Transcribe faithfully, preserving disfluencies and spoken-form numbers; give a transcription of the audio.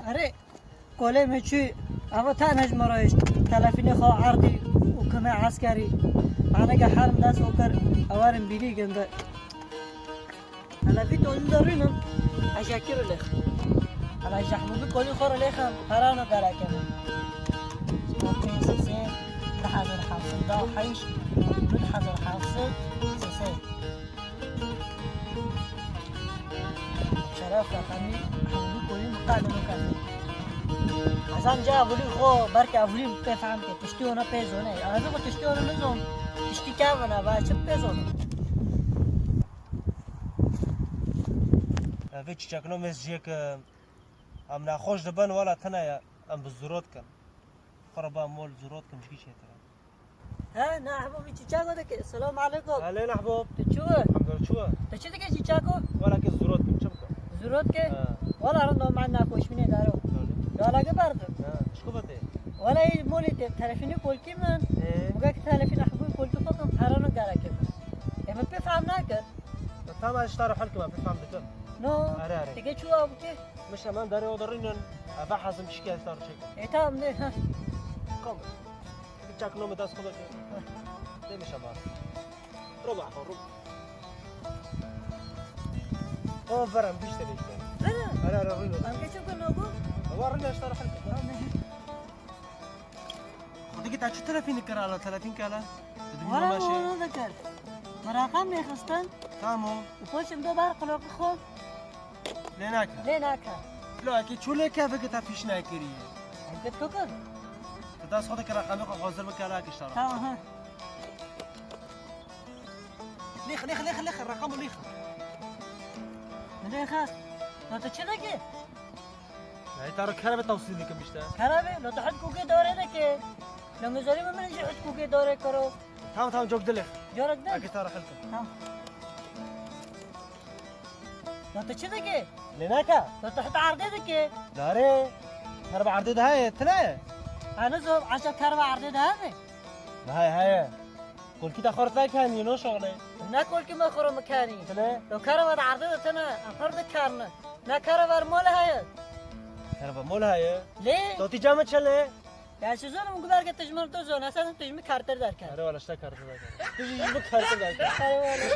Erê, kolê me çû, eva tane ji me re hişt. Telefînê xwe erdî û kime eskerî. Anege herm dest û kir, ew erin bîrî gindi. Telefî tolî de rînim, ez jekî re lêxim. Ela jehmûdû kolî xwe re lêxim, perano dereke min. Pê sesê, du hezar heft sed da heşt, du hezar heft sed sesê. Şeref raqemî hemdû kolî miqal û kafî. Ez em ca evulî xwe, berke evulî pê fehm ke, tiştî ona pê zone. Ez xwe tiştî ona nizom, tiştî kevin e, va çi pê zone. Vê çîçekno me jiyek, em nexweş dibin, wela tine ye, em bi zirot kin. Xwe re ba mol zirot kin, ji kî çêtir e. He, ne ehbo, vî çîçeko dike. Selam aleykum. Aleyna ehbo. Tu çi we? Hamdor çi we? Tu çi dike çîçeko? Wala ke zirot kim, çi bike? Zirot ke? He. Wala rind o, me nexweş bîne daro. Daro. Wala ke berdim. He, çiko bete? Wala ê molê te, telefînê kolkî min. He. Muga ke telefîn ehbo kolkî xwe kim, perano gereke min. Ê min pê fehm nakir. Tamam, ez ji te re hel kim, pê fehm dikim. No. Are, are. Tike çi we bike? Mişe men derê o derînin, eve hezim çi ke ez te re çêkim. Ê, tamam, ne, ha. Kom. Çak no me dest xwe de. Demiş ama. Roba, roba. O verem bişte bişte. Vere? Ara ara rîno. Em geço ku nogo. Var ne ştar halka. Xwedî ki ta çi telefîn kir ala, telefîn kala. Wala wala da kir. Meraqam ne xistan. Tamam. Û poşim do bar qulaqi xwe. Lê nake. Lê nake. Lo, eke çû lê keve ki te fîş nekiriye. Elbet kokin. Tu dest xwe dikir, raqamê xwe hazir bike, la kişta. Tamam, ha. Lêxe, lêxe, lêxe, lêxe, raqam lêxe. Lêxe. No tu çi dikî? Nayê te re kerebe tawsîl dikim işte. Kerebe? No tu hut kûkê dore dikî. Lo mizorî min jî hut kûkê dore kiro. Tamam, tamam, cok dilêx. Corek dil. Eke te re hil kim. Tamam. Ya tu çi dikî? Lê neke. Ya tu heta erdê dikî? Dare. Kerba erdê de heye, tine. Ha, nizom, aşa kerba erdê de hebe? Heye, heye. Kolkî te xort vekenî, no şoxlê. Ne kolkî me xoro mikenî. Tine. Yo kerba de erdê de tine, em her de kerne. Ne kerba ver mole heye. Kerba mole heye? Lê. To tî came çele? Ya siz oğlum, bu kadar ki tecmanı toz ona, sen tecmi kartır derken. Are wala, işte kartır derken. Tecmi kartır derken. Are wala.